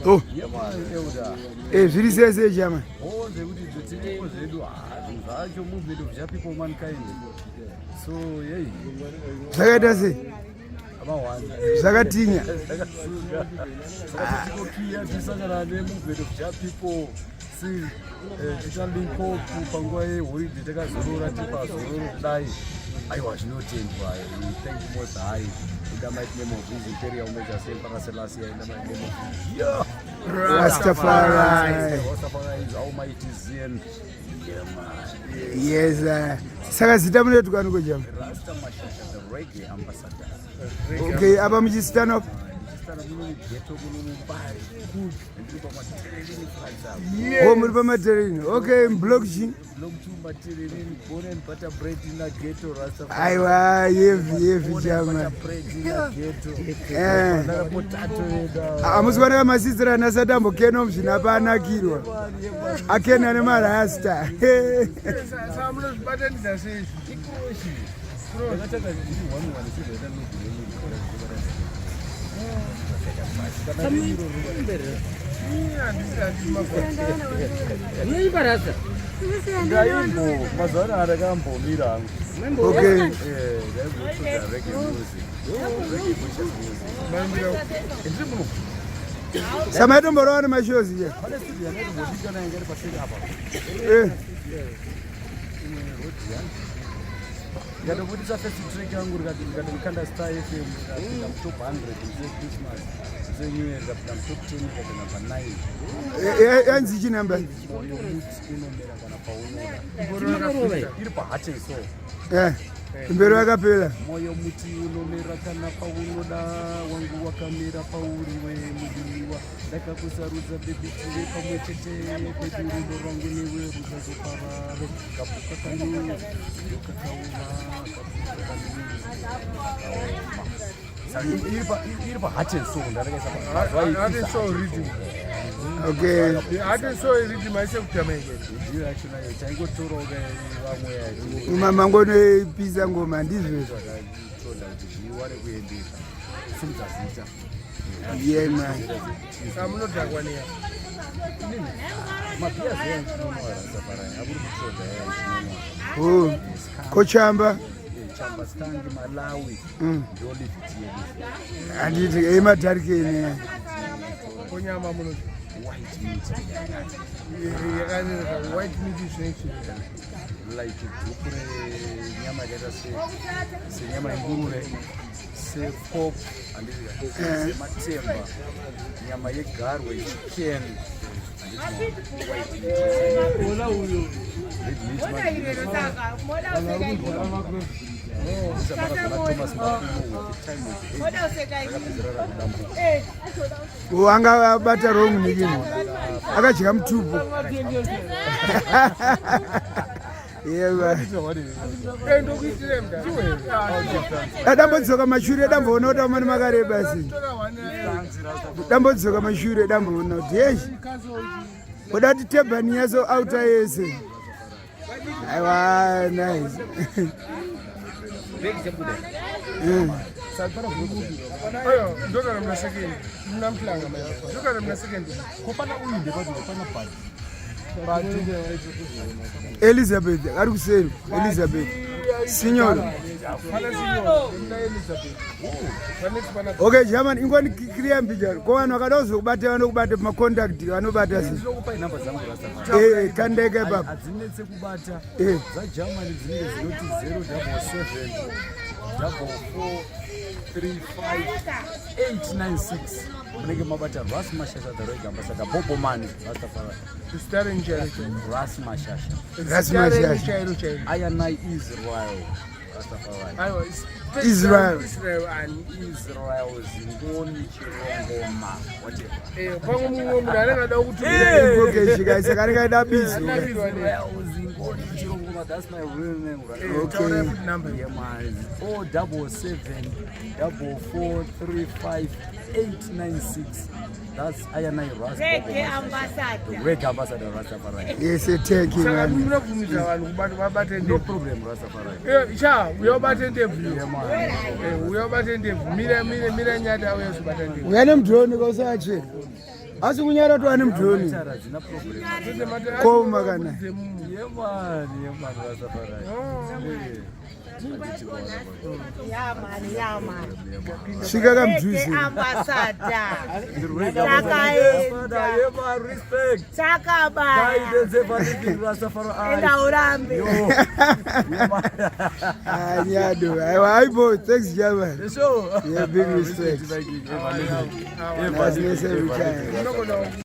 Oh. Eh, zviri sei sei chama? Oh, zvekuti tiripo zvedu ah, zvinhu zvacho movement of Jah people mankind. So, yei. Zvakaita sei? Zvakatinya. Saka tinokiya tisangana nemovement of Jah people. See, eh, tichalinkopu panguva yeholiday takazorora tiri pazororo kudai. Aiwa zvinotendwa. We thank you most high. In the mighty name of His Imperial Majesty Emperor Selassie, in the mighty name of yeah. Rastafari. Rastafari is Almighty Zion. Yeah, man. Yes. Saka zita munoitwa niko chama? Rasta Mashasha, the reggae ambassador. Okay, apa muchisitana Ndichisitana muno mughetto muno muMbare. Ndiri pamaterereni flats apa. Oh, muri pamaterereni. Okay, block chi? Block 2 Materereni, born and butter bread in a ghetto, Rastafari. Aiwa, yevi yevi Born and chama. butter bread in a ghetto. Eh. Ndaka potato yedu. Hamusi kuoneka masisira asati ambokena muzvina apa anakirwa. Akena nemarasta. Saka munozvibatanidza sei izvi? Ikroshi. Ndakatanga ndiri one one sezvaita logo renyu. Kana riro Unoimba rasta? Ndaimbo mazuva ano andakambomira hangu. Okay. Eh, ndaimbotsvaga reggae music. Reggae conscious music. Ndiri muno. Samaitomborova nemashows je. Pane studio yandaimbobika nayo yanga iri paseri apa. Eh. Imwe road yangu. Ndikatobudisa first track yangu ndikatokanda Star FM ndikapinda mutop 100 musi weChristmas. Musi weNew Year ndikapinda mutop 10 ndikapinda number 9. Yanzi chi number? Moyo muti unomera kana paunoda. Iri paheart and soul. Eh. Mberi wakapera. Moyo muti unomera kana paunoda, wangu wakamera pauri we mudiwa. Ndakakusarudza baby tive pamwe chete baby, rudo rwangu newe rusazoparare. Kapuka kanu ndokakaoma, kapuka kanu ndokakaoma. Saka iri pa heart and soul ndandakaisa Heart and soul rhythm. Okay. The heart and soul rhythm haisi yekuJamaica. Ndiyo yacho nayo taingotorawo vamwe. Mangonoipisa ngoma ndizvo. Zvakatonda kuti zviwane kuendeka simudza zita. Yeah man. Saka munodhakwa neya. Mabhiya zaya ndichinomwa Rastafari akuri kutoda yaya ndichinomwa. Oh. Kochamba. Chamba stangi Malawi ndo liviti yedu. Handiti emadarikeni. Konyama munodya. White meat. Yakanaka white meat zvinoitika. Like gupu renyama yakaita senyama yenguruve, sepork, handiti, sematemba, nyama yegarwe, chicken, handiti, white meat. Red meat manje Thomas Mafumo with the time of rakapedzera rakudambuka. Anga abata wrong nekini. Akadya mutupo. Yeah. Ndokuitire mda. Dambodzoka mashure damboona kuti amani makareba sei. Dambodzoka mashure damboona kuti yeshi. Kuda kuti tebhani yaso auta yese. Aiwa nice. Ayo, ndogara muna second. Muna mhlanga manje. Ndogara muna second. Kopana uyu ndepati pana bhati. Elizabeth ari kuseri. Elizabeth. Signor. Pana signor, muna Elizabeth. Pane pana. Okay, German ingoni clear mbijana. Ko vanhu vakada kuzokubata vanokubata pamacontact vanobata sei? Ndinokupai namba dzangu Rastafari. Eh, kandeka ipapo. Hadzinetse kubata. DzaGermany dzinenge dzinoti 077 44 35 896. Munenge mabata Ras Mashasha the Reggae Ambassador Bobo Man Rastafari. Zita renyu chairo chairo. Ras Mashasha. Ras Zita renyu Mashasha. chairo chairo. Ayanai Israel Rastafari. Aiwa, Israel. Israel ani. Israel Zingoni Chirongoma whatever. Eh, pamwe mumwe munhu anenge ada kutumira. Okay, shika saka rikaida bizo. Anakirwa ne. Israel Zingoni Chirongoma. Ngoma, that's my real name, right? Okay. Taurai futi number. Yeah, man. 077 44 35 896. That's Ayanai Rasta. Reggae ambassador. The reggae ambassador Rastafari. Yes, thank you, Saka man. munobvumidza vanhu kubata vabate No ndebvu. problem, Rastafari. Cha, uya ubate ndebvu. Yeah, man. Uya ubate ndebvu. Mira, mira, mira nyati auya uzobata ndebvu. Uya nemudhoni kausache. Asi kunyara to ane mudhoni. Tara, dzina problem. Koma kana. Yeah, man. Yeah, man, Rastafari. Yeah. Yeah, man, yeah, man. Svika Reggae kamudhuze. ambassador. The reggae ambassador. Takaenda. Yeah, man. Respect. Takabaya. Guidance, ever living Rastafari. Enda urambe. Yo. Yeah, man. Ah, nyado. Aiwa, aibo. Thanks, German. The show. Yeah, big respect. Thank you. Ever living. Nice, nice every time. Unogona.